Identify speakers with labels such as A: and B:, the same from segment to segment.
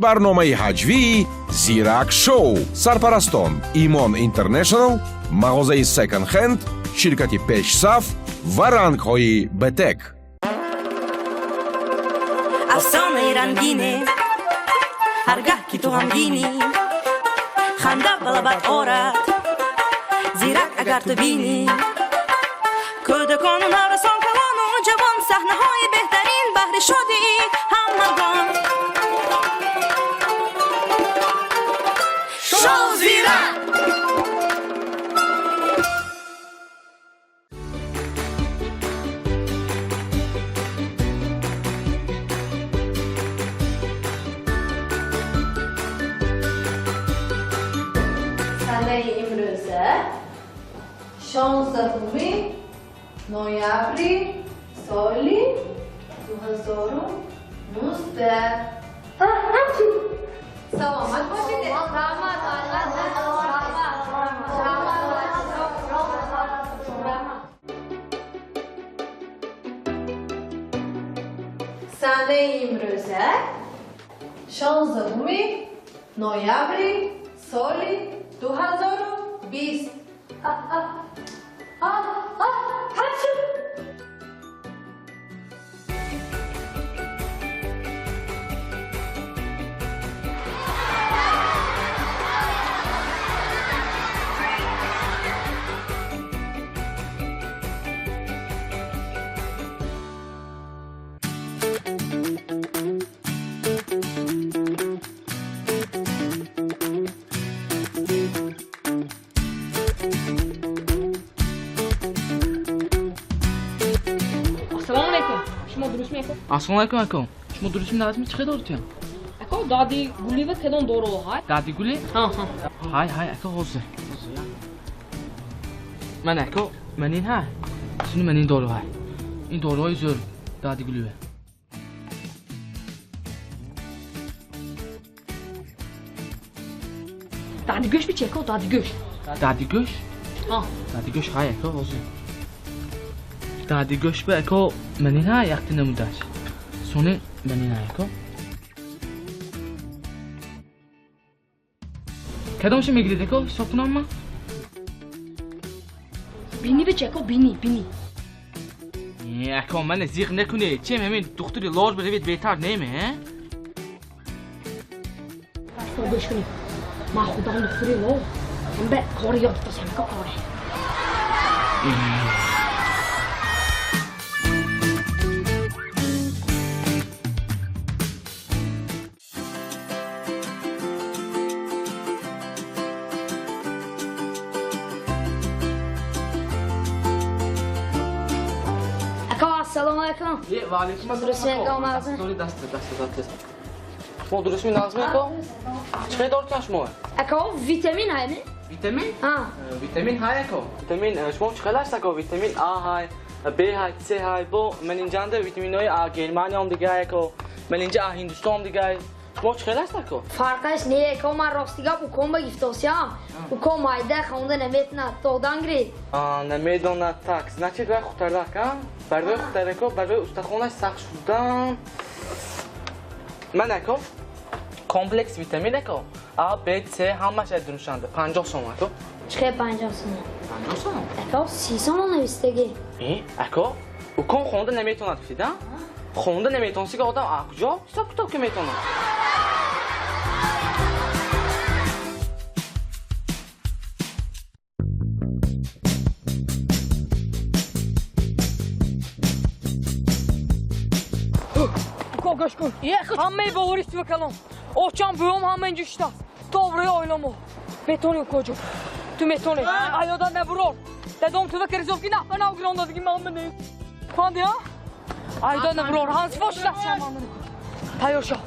A: Барномаи ҳаҷвии «Зирак шоу» сарпарастон «Имон Интернешнл», мағозаи «Секонд хенд», ширкати «Пешсаф» ва рангҳои «Бетек».
B: Афсонаи рангине, ҳар гаҳ ки ту ғамгинӣ, ханда ба лабат орад зирак агар ту бинӣ. Кӯдакону наврасон, калону ҷавон, саҳнаҳои беҳтарин баҳри шодии ҳамагон. Шоу «Зирак».
C: Санаи имрӯза 16 ноябри соли 2019. Саломат бошед. Раҳмат, раҳмат, раҳмат. Санаи имрӯза 16 ноябри соли 2020.
D: Ассалому алайкум. Шумо дуруст мекун?
E: Ассалому алайкум, ако. Шумо дуруст ми чӣ дорутям?
D: Ако, дади гулива кадом дору ҳай?
E: Дади гули?
D: Ҳа, ҳа.
E: Ҳай, ҳай, ако, ҳозир. Ман ако, ман ин ҳай. Шуни ман ин дору ҳай. Ин доруҳои зӯр дади гулива.
D: Дади гӯш бичи, ако, дади гӯш.
E: Дади гӯш?
D: Ҳа.
E: Дади гӯш ҳай, ако, ҳозир. Дади гӯш ба ако, ман ин ҳай якта намудаш. Сони ман ин ҳай, ако. Кадомшо мегиред, ако? Ҳисоб кунам ман?
D: Бини бичи, ако, бини, бини.
E: Ако, мана зиқ накунед. Чем ҳамин духтури лож биравед беҳтар неме, ҳа?
D: Ту гӯш кунед. Ман худам духтури лож. Ҳамба кори ёд додам, ако, коре.
F: Ако, ассалому алайкум.
E: Ва алайкум ассалом.
F: Дуруст мекунам, мағза?
E: Дори даст, даст, даст. Шумо дуруст ми нағз мекунам? Чӣ хел дорутан шумо?
F: Ако, витамин ҳай ми?
E: Витамин?
F: Ҳа.
E: Витамин ҳай, ако. Витамин, шумо чӣ хел аст, ако? Витамин А ҳай, Б ҳай, С ҳай. Бо ман инҷанда витаминҳои А Германия ҳам дига ҳай, ако. Ман инҷа А Ҳиндустон ҳам дига ҳай. Шумо чӣ хел аст, ако?
F: Фарқаш не, ако, ман рости гап уком ба гифтосиям. Уком майда хонда наметонад, додан гиред.
E: А, намедонад, так. Значит, вай хутарлак, а? Барои хутарако, барои устахонаш сахт шудан. Ман, ако, комплекс витамин, ако. А, Б, С, ҳамаш аз дунушанда. 50 сом, ако.
F: Чӣ хел 50 сом?
E: 50 сом?
F: Ако, 30 сом навистагӣ.
E: Э, ако, уком хонда наметонад, гуфтид, а? Хонда наметонсига одам а куҷо ҳисоб китоб ки метонад?
D: Уко, гӯш кун. Ҳамаи бовари ту калом. Очам, буём ҳама инҷо шидаст. Тобрӯи оиламо. Метонӣ, укоҷон. Ту метонӣ. Аёда набурор. Дадом ту вакаризов ки нафа нав гирон додиги ман мане. Фанди, а? Аёда набурор. Ҳансифо шидаст шам ман. Тайёр шав.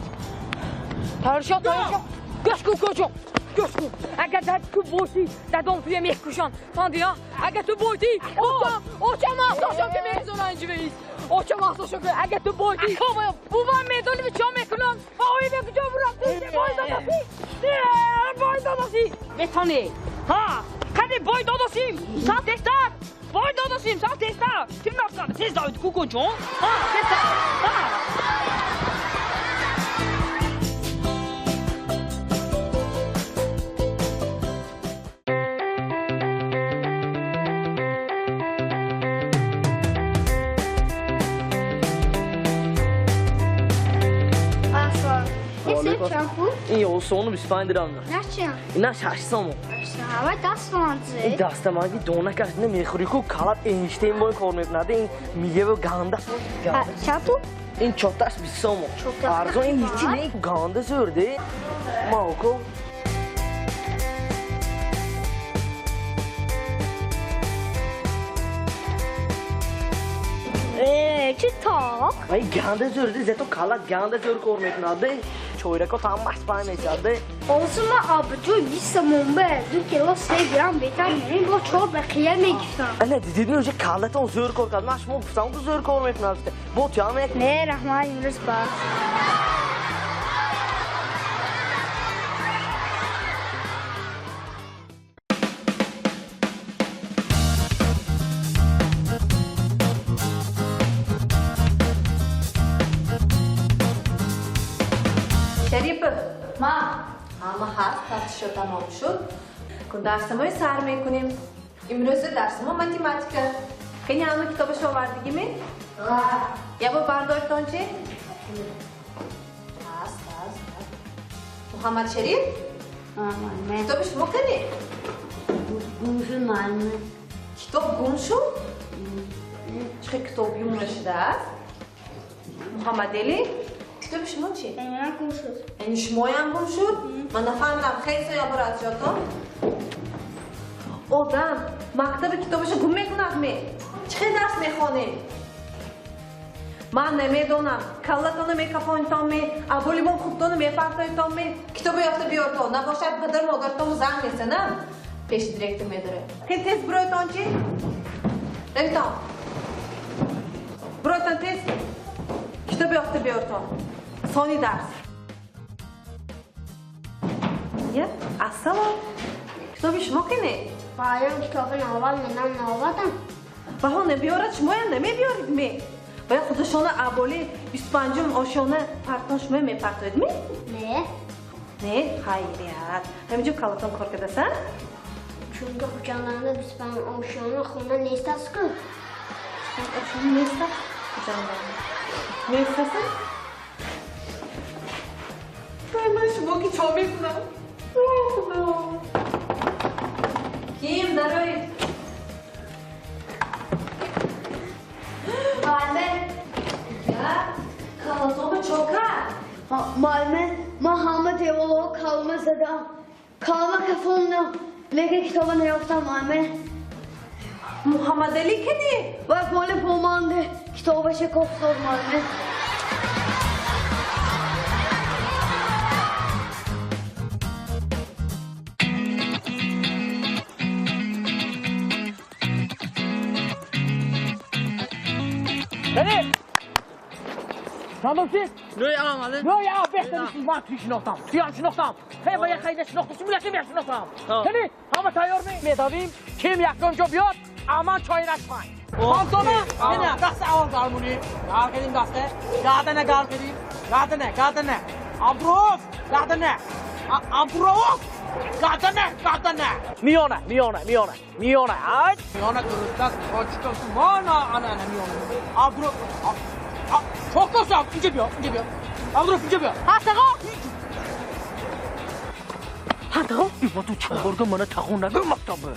D: Тайёр шав, тайёр шав. Гӯш кун, укоҷон. Гӯш кун. Агар дар ту бошӣ, дадом туя мекушанд. Фанди, а? Агар ту бойтӣ, очам, очам аҳсошам ки мерезонанд инҷо веист. Очам аҳсошам ки агар ту бойтӣ, бувам медонӣ чӣ мекунам? Ой, бе куҷо бурам? Бой додасӣ. Бой додасӣ. Метонӣ. Ҳа, қади бой додасим. Сал тезтар. Бой додасим, сал тезтар. Ким нафсад? Тез давид, кукоҷон. Ҳа, тезтар. Ҳа.
F: Чанд пул?
E: Ин 11 сомону 25 дирам.
F: На чанд?
E: Ина 6 сомон.
F: Ҳавай дастманзе.
E: Ин дастаманги донакаш ина мехӯри ку, калат Эйнштейн бо ин кор мекунад. Ин миёва ганда.
F: Чанд пул?
E: Ин чоташ 20 сомон.
F: Чоташ
E: Арзон ин ҳичи не, ганда зӯрде. Ма уко.
F: Э, чӣ тоқ?
E: Ай ганда зӯрде, зато калат ганда зӯр кор мекунад. Чойрако ҳамаш пай мешавад.
F: Ҳозир ман абҷои 20 сомон ба 2 кило себ гирам беҳтар мерем, бо чор бақия мегирифтам.
E: Ана дидидми, уже калатон зӯр кор кард. Ман шумо гуфтам ку, зӯр кор мекунад. Бо туям як
F: Не, раҳмат, имрӯз бас.
C: Шарипов,
F: Ма.
C: Ҳама ҳаст, тафтишо тамом шуд. Кун дарсамои сар мекунем. Имрӯза дарсамо математика. Кани ҳама китобашо овардигиме? Ябо бардоштон чи? Ҳаст, ҳаст, ҳаст. Муҳаммад Шариф? Китоби шумо кани?
F: Гум шуд, муаллима.
C: Китоб гум шуд? Чӣ хел китоб гум нашудааст? Муҳаммадалӣ, китоби шумо чӣ?
F: Ман гум шуд.
C: Яъне шумоям гум шуд? Ман нафаҳмидам, хеле соя бурад ҷотон. Одам мактаби китобашо гум мекунад ме? Чӣ хел дарс мехонем? Ман намедонам, каллатона мекафонитон ме, аболибон хубтона мепартоитон ме? Китобо ёфта биёртон, набошад падар модаратон занг мезанам. Пеши директор медорем. Хеле тез биройтон чи? Равитон. Биройтон тез. Китоб ёфта биёртон. Сони дарс. Я, ассалом. Китоби шумо кине?
F: Муаллим, китоби навбат менам навбатам.
C: Баҳо набиёрад, шумоям намебиёред ме? Бояд худашона аболи 25-ум ошёна партон шумо мепартоед ме?
F: Не.
C: Не, хайрият. Ҳаминҷо калатон кор кардаса?
F: Чунки Хуҷанданда 25 ошёна хона нест аст ку.
C: Ошёна нест аст Хуҷанданда. Нест аст? Ман шумо ки чо мекунам? Ой, Худо. Ким дароед?
F: Муаллима.
C: Я, калатонро чо кард?
F: Муаллима, ман ҳама деволҳо калма задам. Калма кафондам. Лекин китоба наёфтам, муаллима.
C: Муҳаммадалӣ кани?
F: Вай поли поманде. Китобаша кофтод, муаллима.
D: Шариф! Чандум чиз?
E: Нӯи амале.
D: Нӯи а беҳтарин чиз, ман туи шинохтам. Туям шинохтам. Ҳей ва яхайда шинохтам, шумуля ким я шинохтам. Кани, ҳама тайёр ме? Медавим, ким якум ҷо биёд, аман чойраш пай.
E: Ҳамсона, ина даста аввал гармунӣ. Гар кардим даста. Гардана гар кардим. Гардана, гардана. Абдурауф, гардана. Абдурауф, гардана, гардана.
D: Миёна, миёна, миёна, миёна. Ай!
E: Миёна дуруст аст. Точка мана ана ана миёна. Абдурауф, чокоса, инҷа биё, инҷа биё. Абдурауф, инҷа биё.
D: Ҳа, тағо! Ҳа, тағо? Ива ту чорга мана тағо нагӯ мактаба.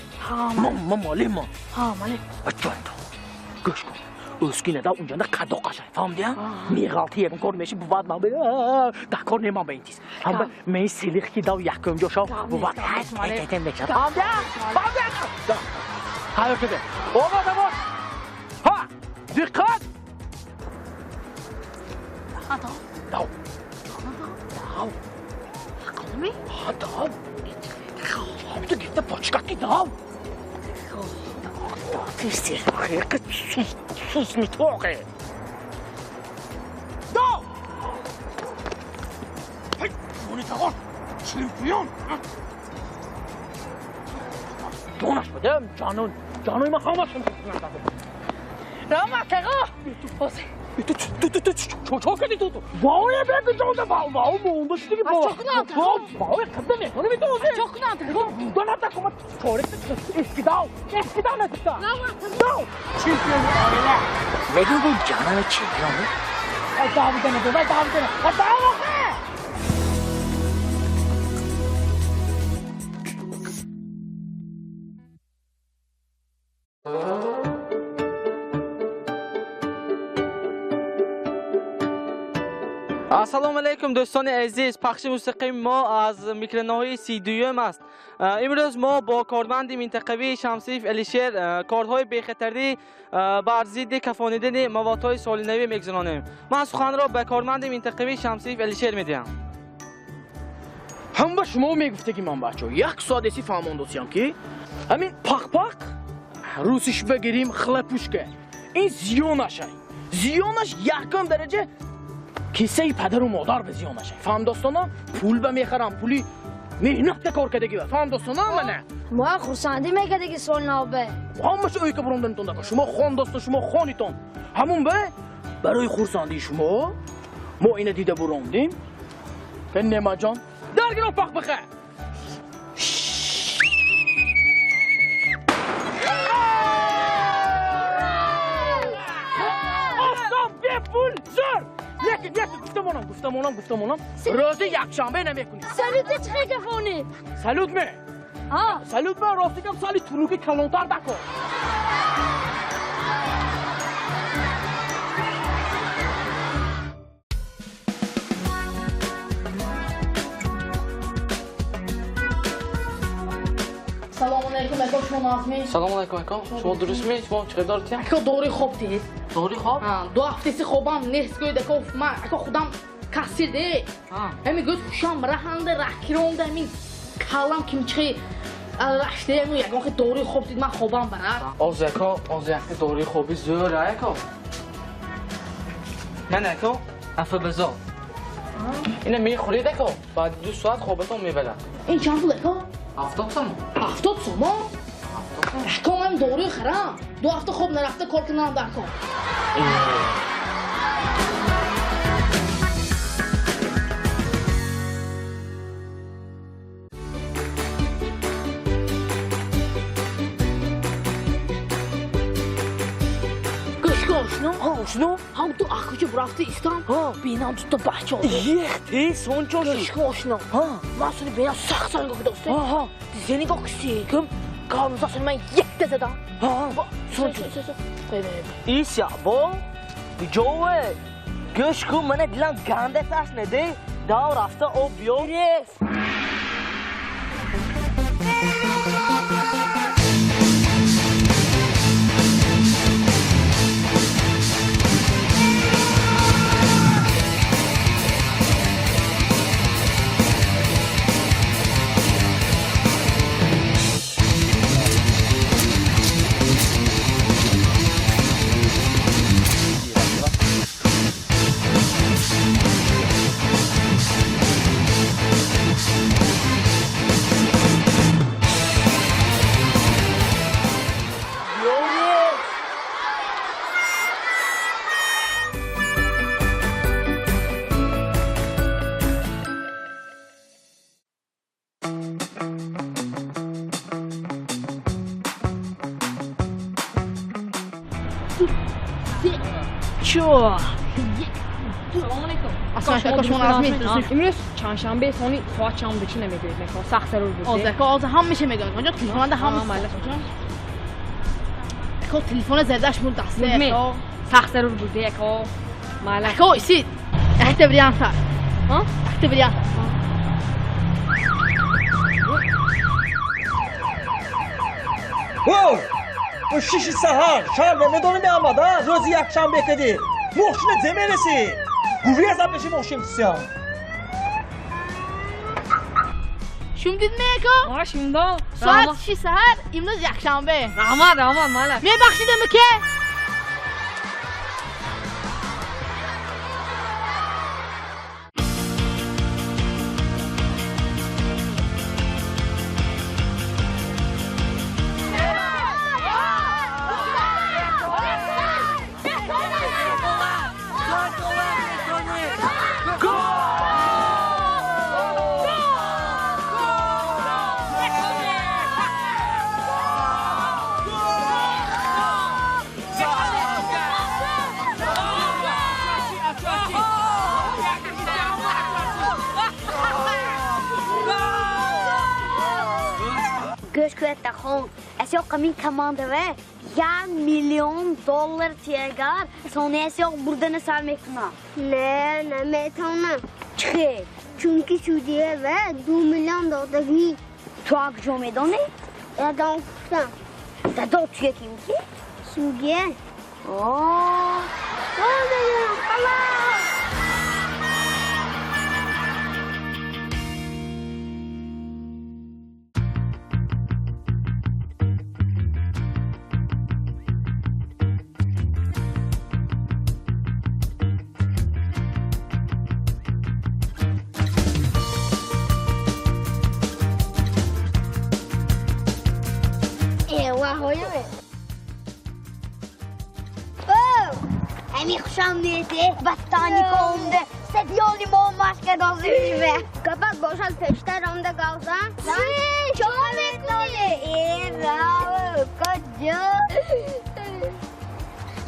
D: Ма молима. Ҳа, мале. Аҷон ту. Гӯш кун. Ӯскина да унҷанда қадо қашай, фаҳмидия? Меғалти ягон кор меши, бувад ман да кор неман ба ин чиз. Ҳама мен селих ки дав якум ҷо шав, бувад ҳай мешад. Фаҳмидия? Фаҳмидия? Тайёр шуде. Омода бош. Ҳа, диққат! Дав. Дав. Ҳа, дав. Ту гирифта почкаки дав. Ти сус митоқе. Дав! Ҳей, мони тағор, чемпион! Ҷонаш бада, ҷанон, ҷанои ман ҳамашон. Рама, тағо!
E: Ту ту ту ту чо кардӣ ту? Ваое бе ҷонда вау вау монда шудиги бо.
D: Чо кунам?
E: Ваое қизда мехони ми ту.
D: Чо кунам?
E: Доната кума чоре эскидав. Эскидав натиста. Дав. Чемпион оила.
G: Мегӯ ҷанами чемпион.
E: Ай давидана, ай давидана. Ай давидана. Ассалому алайкум дӯстони азиз, пахши мустақими мо аз микроноҳияи 32 аст. Имрӯз мо бо корманди минтақавии Шамсиев Алишер корҳои бехатарӣ бар зидди кафонидани маводҳои солинавӣ мегузаронем. Ман суханро ба корманди минтақавии Шамсиев Алишер медиҳам.
G: Ҳам ба шумо мегуфтаги ман бачаҳо, як соат эси фаҳмондосиям ки ҳамин пақ-пақ русиш бигирим хлопушка. Ин зиёнашай. Зиёнаш якум дараҷа кисаи падару модар ба зиён нашай. Фаҳм достона, пул ба мехарам, пули меҳнатка кор кардагӣ ба. Фаҳм достона мана.
F: Мо хурсандӣ мекардаги сол нав бе.
G: Ҳамаша ӯйка буронданитон дака. Шумо хон достон, шумо хонитон. Ҳамун бе барои хурсандии шумо мо ина дида бурондем. Немаҷон, даргиро пах бихе. Осон бепул зӯр. Лекин, лекин, гуфтамонам, гуфтамонам, гуфтамонам. Рӯзи якшанбе намекунӣ.
F: Салюте чӣ хел кафонӣ?
G: Салют ме?
F: Ҳа.
G: Салют ме, рости гап сали тунуки калонтар дакор.
D: Салому алайкум, ака, шумо нозмӣ?
E: Салому алайкум, ака. Шумо дурустмӣ? Шумо чӣ доред?
D: Ака, дори хоб дид.
E: Дори хоб?
D: Ҳа, ду ҳафтаси хобам нест гӯяд, ака, ман ака худам кассир де. Ҳамин гӯяд хушам раҳанда, раҳкиронда, ҳамин каллам кимчихи рашде, ҳамин ягон хел дори хоб дид, ман хобам барад.
E: Оз ака, оз якта дори хоби зӯр, ака. Ман ака, афабазо. Ина мехӯред ака, баъди 2 соат хобатон мебарад.
D: Ин чанд пул ака?
E: 70 сомон.
D: 70 сомон? Ака, ман доруи харам. 2 ҳафта хоб нарафта кор кунам дар кор. Гӯш кун, ошно.
G: Ҳа, ошно.
D: Ҳам ту акуча бурафти истам, бинам дута бача.
G: Ехте, сон чо шуд?
D: Гӯш кун, ошно.
G: Ҳа.
D: Ман сони бинам сахт сон гуфта дӯсте.
G: Ҳа, ҳа.
D: Зени гох сикум, калмза сони ман якта задам.
G: Ҳа, ҳа.
D: Сон чо?
G: Ися, бо? Ҷове. Гӯш кун, мана дилам ганда ташна де. Дав рафта об биё.
D: Гирифт.
G: Чо?
D: Салому алайкум. Ака, шумо нозмӣ?
H: Имрӯз чандшанбе сони соат чанд буда, чӣ намегӯед? Мекунам сахт зарур буд.
D: Оз ака, оз ҳамаша мегӯям. Онҷо телефонда ҳама. Ака, телефона задаш муд даста.
H: Ака, сахт зарур буд, ака. Майла.
D: Ака, иси якта вариант ҳаст.
H: Ҳа?
D: Якта вариант.
I: Воу! Шиши саҳар, шаҳр намедонӣ меомад, а? Рӯзи якшанбе кадӣ. Мошина зе мерасӣ? Гувия зад меши мошин тусиям.
D: Шумдид ме, ака?
H: Ҳа, шумдам.
D: Соат 6 саҳар, имрӯз якшанбе.
H: Раҳмат, раҳмат, майла.
D: Мебахшидам, ака.
F: Гӯш кунед, тахон. Асё қамин командаве 1 миллион доллар тиягар, сонияси ёқ бурдана сар мекунам.
J: Не, наметавонам.
F: Чӣ?
J: Чунки судия ва 2 миллион додагӣ.
F: Ту аз куҷо медонӣ?
J: Дадом гуфтам.
F: Дадо туя ким ки?
J: Судия.
F: О,
J: Аллоҳ! Эваҳояме.
F: Ҳами хушам меете, ботаника омда, стадиони мо машка дозишве.
J: Гапак бошад, пештар омда гавзан.
F: Чо мекунӣ? Э, раво, куҷо?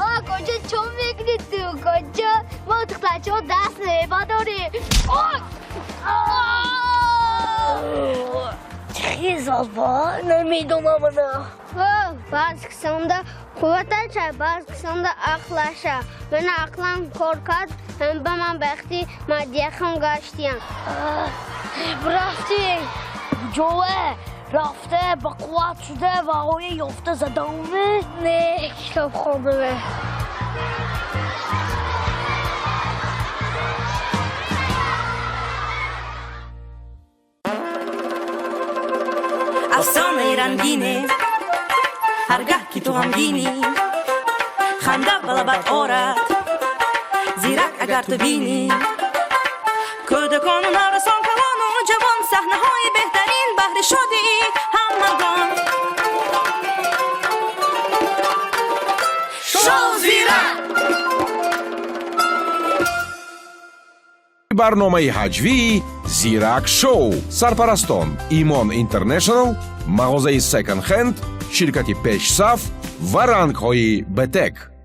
J: О, куҷо чо мекунӣ ту? Куҷо? Мо духтарчаҳо даст мебадорем.
F: Чӣ залба? Намедонам ана.
J: Баъз кисонда қувваташа, баъз кисонда ақлаша. Мана ақлам кор кард, ҳам ба ман бахти Мадияхон гаштиям.
F: Рафтӣ ҷове, рафта ба қувват шуда ва оя ёфта задаме?
J: Не, китоб хондаме.
B: Афсонаи рангине, ҳар гаҳ ки ту ғамгинӣ, ханда ба лабат орад зирак агар ту бинӣ. Кӯдакону наврасон, калону ҷавон, саҳнаҳои беҳтарин баҳри шодии ҳамагон. Шоу Зирак!
A: Барномаи ҳаҷвии Зирак Шоу. Сарпарастон: Имон Интернешнл, мағозаи Секонд Хенд, ширкати Пешсаф ва рангҳои Бетек.